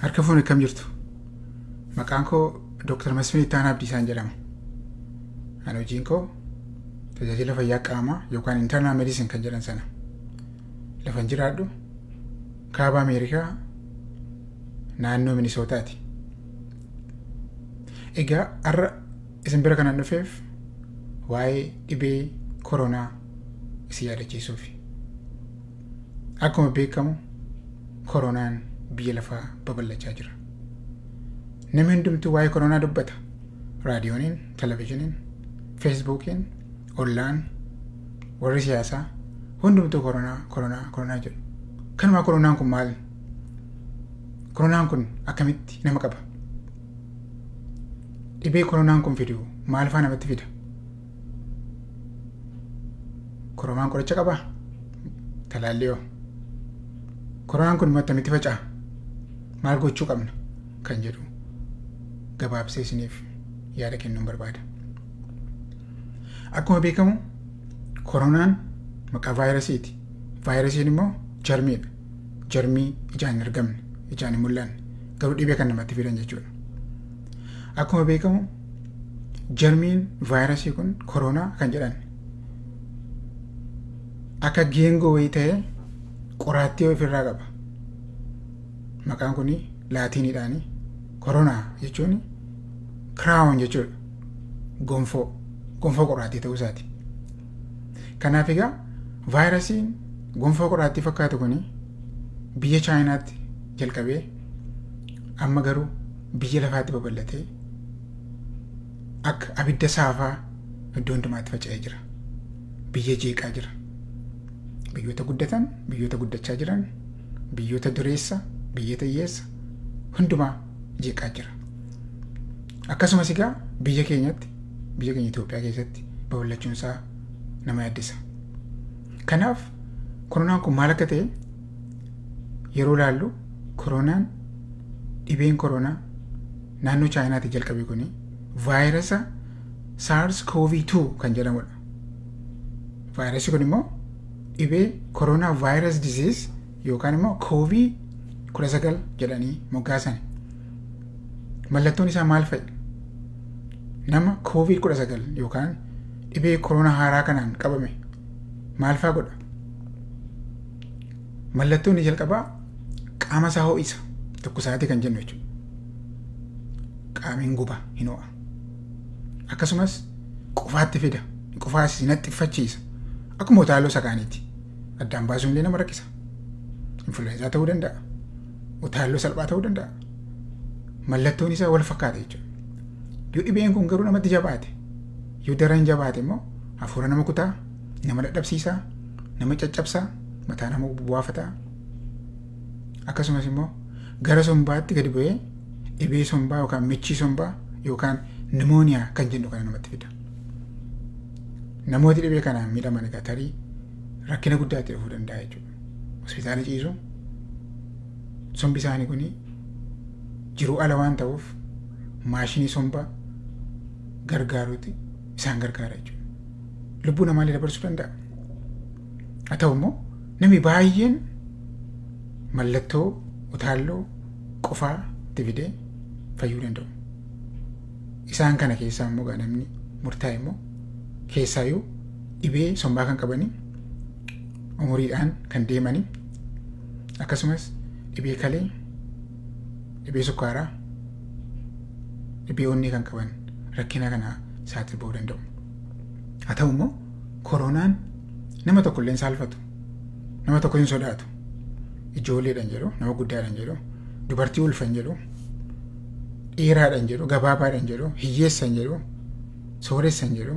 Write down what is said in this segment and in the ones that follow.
Harka fuuni akkam jirtu? Maqaan koo Dr. Masfin Ittaanaa Abdiisaan jedhama. Ani hojiin koo tajaajila fayyaa qaamaa yookaan internal medicine kan jedhan sana. Lafan jiraadhu kaaba Ameerikaa naannoo Minisootaati. Egaa har'a isin bira kanan dhufeef waa'ee dhibee koronaa isin yaadachiisuufi. Akkuma beekamu koronaan biyya lafaa babal'achaa jira. Namni hundumtuu waa'ee koronaa dubbata. Raadiyooniin, televizyiiniin, feesbuukiin, ollaan, warri siyaasaa hundumtuu koronaa, koronaa, koronaa jedhu. Kanumaa koronaan kun maali? Koronaan kun akkamitti nama qaba? Dhibee koronaan kun fidu maal faa namatti fida? Koronaan qoricha qabaa? Talaalli hoo? Koronaan kun immoo akkamitti faca'a? Maal gochuu qabna? Kan jedhu gabaabsee isiniif yaada kennuun barbaada. Akkuma beekamu koronaan maqaa vaayirasiiti. Vaayirasiin immoo jarmiidha. Jarmii ijaan hin argamne, ijaan hin mul'anne, garuu dhibee kan namatti fidan jechuudha. Akkuma beekamu jarmiin vaayirasii kun koronaa kan jedhan akka geengoo wayii ta'ee qoraattii ofirraa qaba. Maqaan kun laatiiniidhaani koronaa jechuun kiraawun jechuudha. Gonfoo, gonfoo qoraattii ta'uu isaati. Kanaaf egaa vaayirasiin gonfoo qoraattii fakkaatu kun biyya Chaayinaatti jalqabee amma garuu biyya lafaatti babal'atee akka abidda saafaa iddoo hundumaatti faca'ee jira. Biyya jeeqaa jira. Biyyoota guddatan, biyyoota guddachaa jiran, biyyoota dureessa, biyyoota hiyyeessa hundumaa jeeqaa jira. Akkasumas egaa biyya keenyatti, biyya keenya Itoophiyaa keessatti babal'achuun isaa nama yaaddisa. Kanaaf koronaan kun maal akka ta'e yeroo ilaallu koronaan dhibeen koronaa naannoo Chaayinaatti jalqabe kuni vaayirasa SARS-CoV-2 kan jedhamudha. Vaayirasii kun immoo dhibee koronaa vaayirasi disease yookaan immoo COVID-19 jedhanii moggaasan. Mallattoon isaa maal fa'i? Nama COVID-19 yookaan dhibee koronaa haaraa kanaan qabame maal faa godha? Mallattoon inni jalqabaa qaama isaa ho'isa. Tokko sa'aatii kan jennu jechuudha. Qaamni hin guba, hin ho'a. Akkasumas qufaatti fida. Qufaas hin haxxiffachiisa. Akkuma utaaloo isa kaaniiti. Addaan baasuun illee nama rakkisa. Influenza ta'uu danda'a. Utaaloo salphaa ta'uu danda'a. Mallattoon isaa wal fakkaata jechuudha. Yoo dhibeen kun garuu namatti jabaate, yoo daran jabaate immoo hafuura nama kutaa, nama dadhabsiisaa, nama caccabsaa, mataa nama buwaafataa. Akkasumas immoo gara sombaatti gadi bu'ee dhibee sombaa yookaan michii sombaa yookaan nimooniyaa kan jennu kana namatti fida. Namooti dhibee kanaan miidhaman egaa tarii rakkina guddaatti dhufuu danda'a jechuudha. Hospitaala ciisu sombi isaanii kun jiruu ala waan ta'uuf maashinii sombaa gargaaruuti isaan gargaara jechuudha. Lubbuu namaallee dabarsuu danda'a. Haa ta'u immoo namni baay'een mallattoo utaalloo qofaa itti fidee fayyuu danda'u. Isaan kana keessaa immoo namni murtaa'e immoo keessaayyuu dhibee sombaa kan qabanii umuriidhaan kan deemanii akkasumas dhibee kalee, dhibee sukkaaraa, dhibee onnee kan qaban rakkina kana saaxil ba'uu danda'u. Haa ta'u immoo koronaan nama tokko illee hin saalfatu, nama tokko hin sodaatu. Ijoolleedhaan jedhu, nama guddaadhaan jedhu, dubartii ulfan jedhu, dhiiraadhaan jedhu, gabaabaadhaan jedhu, hiyyeessan jedhu, sooressan jedhu,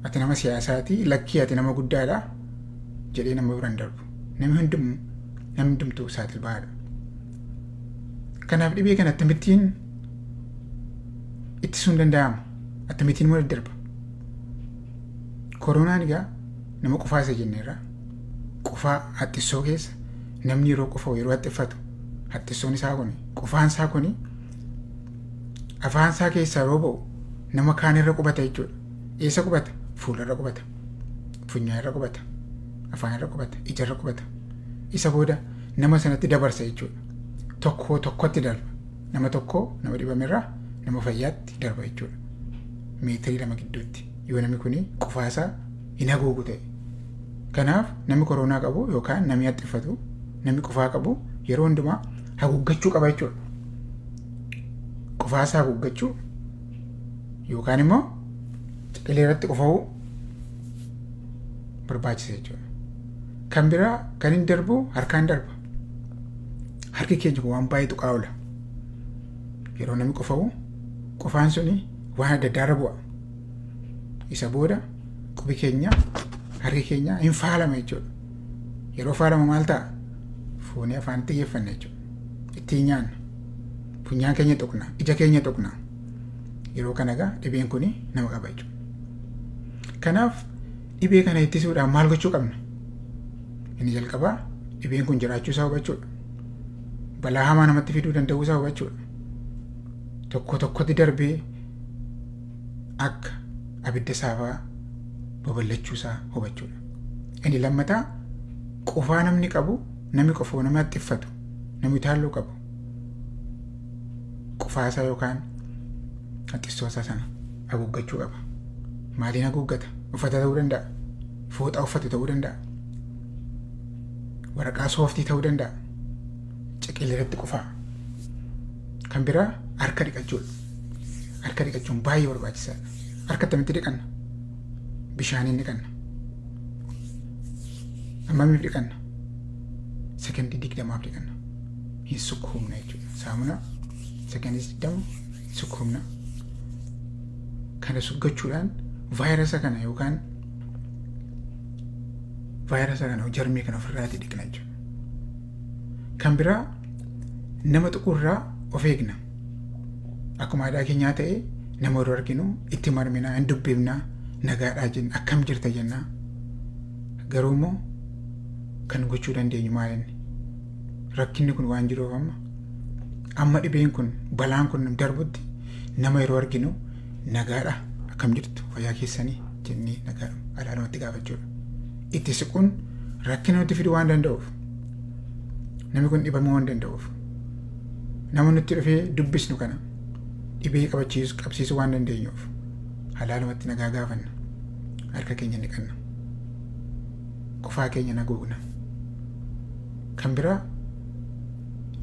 ati nama siyaasaati, lakkii ati nama guddaadha jedhee nama biraan darbu. Namni hundumtuu saaxil ba'aadha. Kanaaf dhibee kana akkamittiin ittisuun danda'ama? Akkamittiin immoo daddarba? Koronaan egaa nama qufaa isa jenneerra. Qufaa haxxissoo keessa namni yeroo qufa'u yeroo haxxiffatu haxxissoon isaa kuni qufaan isaa kuni afaan isaa keessaa yeroo ba'u nama kaan irra qubata jechuudha. Eessa qubata? Fuula irra qubata. Funyaan irra qubata. Afaan irra qubata. Ija irra qubata. Isa booda nama sanatti dabarsa jechuudha. Tokko tokkotti darba. Nama tokko nama dhibamerraa nama fayyaatti darba jechuudha. Meetirii 2 gidduutti yoo namni kun qufaasaa hin haguugu ta'e. Kanaaf namni koronaa qabu yookaan namni haxxiffatu namni qufaa qabu yeroo hundumaa haguuggachuu qaba jechuudha. Qufaasaa haguuggachuu yookaan immoo ciqilee irratti qufa'uu barbaachisa jechuudha. Kan biraa kan hin darbu harkaan darba. Harki keenya waan baay'ee tuqaa oola. Yeroo namni qufa'u qufaan suni waan adda addaa irra bu'a. Isa booda qubi keenya harki keenya hin faalama jechuudha. Yeroo faalama maal ta'a? Foonii afaan xiyyeeffanna jechuudha. Ittiin nyaanna. Funyaan keenya tuqna, ija keenya tuqna. Yeroo kana egaa dhibeen kun nama qaba jechuudha. Kanaaf dhibee kana ittisuudhaaf maal gochuu qabna? Inni jalqabaa dhibeen kun jiraachuu isaa hubachuudha. Balaa hamaa namatti fiduu danda'uu isaa hubachuudha. Tokko tokkotti darbee akka abidda saafaa babal'achuu isaa hubachuudha. Inni lammataa qufaa namni qabu, namni qofoo nama haxxiffatu, namni taalloo qabu qufaasaa yookaan haxxistoosaa sana haguuggachuu qaba. Maaliin haguuggata? Uffata ta'uu danda'a. Fooxaa uffatu ta'uu danda'a. Waraqaa sooftii ta'uu danda'a. Ciqilee irratti qufaa. Kan biraa harka dhiqachuudha. Harka dhiqachuun baay'ee barbaachisaadha. Harka akkamitti dhiqanna? Bishaaniin dhiqanna. Hammamiif dhiqanna? Sekondii 20 dhiqanna. Hin sukkuumna jechuudha. Saamunaa sekondii 20 sukkuumna. Kana suggachuudhaan vaayirasa kana yookaan vaayirasa kana jarmii kana ofirraatii dhiqna jechuudha. Kan biraa nama tuquurraa of eegna. Akkuma aadaa keenyaa ta'e nama yeroo arginu itti marminaa, hin dubbifnaa, nagaadhaa jenna, akkam jirta jennaa. Garuu immoo kan gochuu dandeenyu maal inni? Rakkinni kun waan jiruuf amma dhibeen kun balaan kun darbutti nama yeroo arginu nagaadha akkam jirtu fayyaa keessanii jennee nagaadha alaalumatti gaafachuudha. Itti siquun rakkina nutti fiduu waan danda'uuf, namni kun dhibamuu waan danda'uuf, nama nutti dhufee dubbisnu kana dhibee qabsiisuu waan dandeenyuuf halaalumatti nagaa gaafanna. Harka keenya dhiqanna. Qufaa keenya haguugna. Kan biraa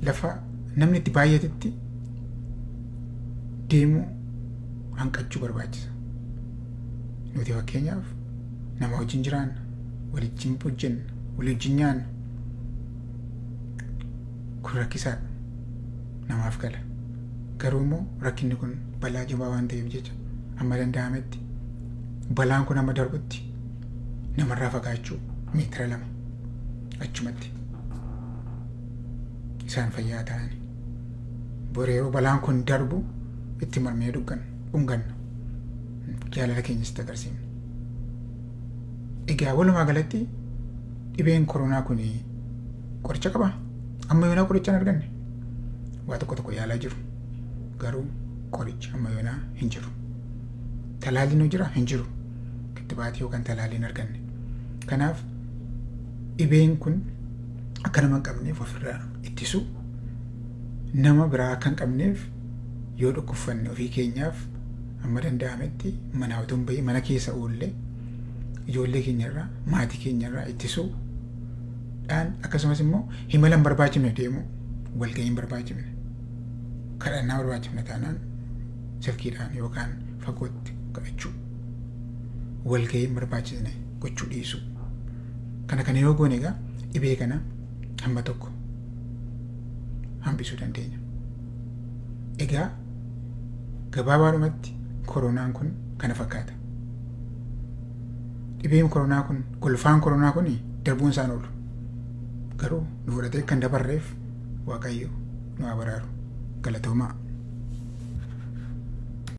lafa namni itti baay'atetti deemuu hanqachuu barbaachisa. Nuti fakkeenyaaf nama wajjin jiraanna, waliin hojjenna, waliin nyaanna. Kun rakkisaadha. Namaaf gala. Garuu immoo rakkinni kun balaa jabaa waan ta'eef jecha hamma danda'ametti balaan kun hamma darbutti namarraa fagaachuu meetira 2 achumatti isaan fayyaa ta'ani. Bor yeroo balaan kun darbu itti marmee dhunganna. Jaalala keenyas itti agarsiifna. Egaa walumaa galatti dhibeen koronaa kun qoricha qabaa? Amma yoonaa qoricha hin arganne. Waa tokko tokko yaalaa jiru. Garuu qorichi amma yoonaa hin jiru. Talaalliin jira hin jiru. Kittibaatii yookaan talaalli hin arganne. Kanaaf dhibeen kun akka nama hin qabneef ofirraa ittisuu, nama biraa akka hin qabneef yoo dhukkubfanne ofii keenyaaf amma danda'ametti mana utuu hin bahin mana keessa oollee ijoollee keenyarraa maatii keenyarraa ittisuudhaan akkasumas immoo himala hin barbaachifne deemuu, walgahii hin barbaachifne, kadhannaa barbaachifne taanaan silkiidhaan yookaan fagootti kadhachuu, walgahii hin barbaachisne gochuu dhiisuu. Kana yoo goone egaa dhibee kana hamma tokko hambisuu dandeenya. Egaa gabaabaadhumatti koronaan kun kana fakkaata. Dhibeen koronaa kun, golfaan koronaa kun darbuun isaan oolu. Garuu nu fudhatee kan dabarreef Waaqayyo nu haa baraaru. Galatoomaa.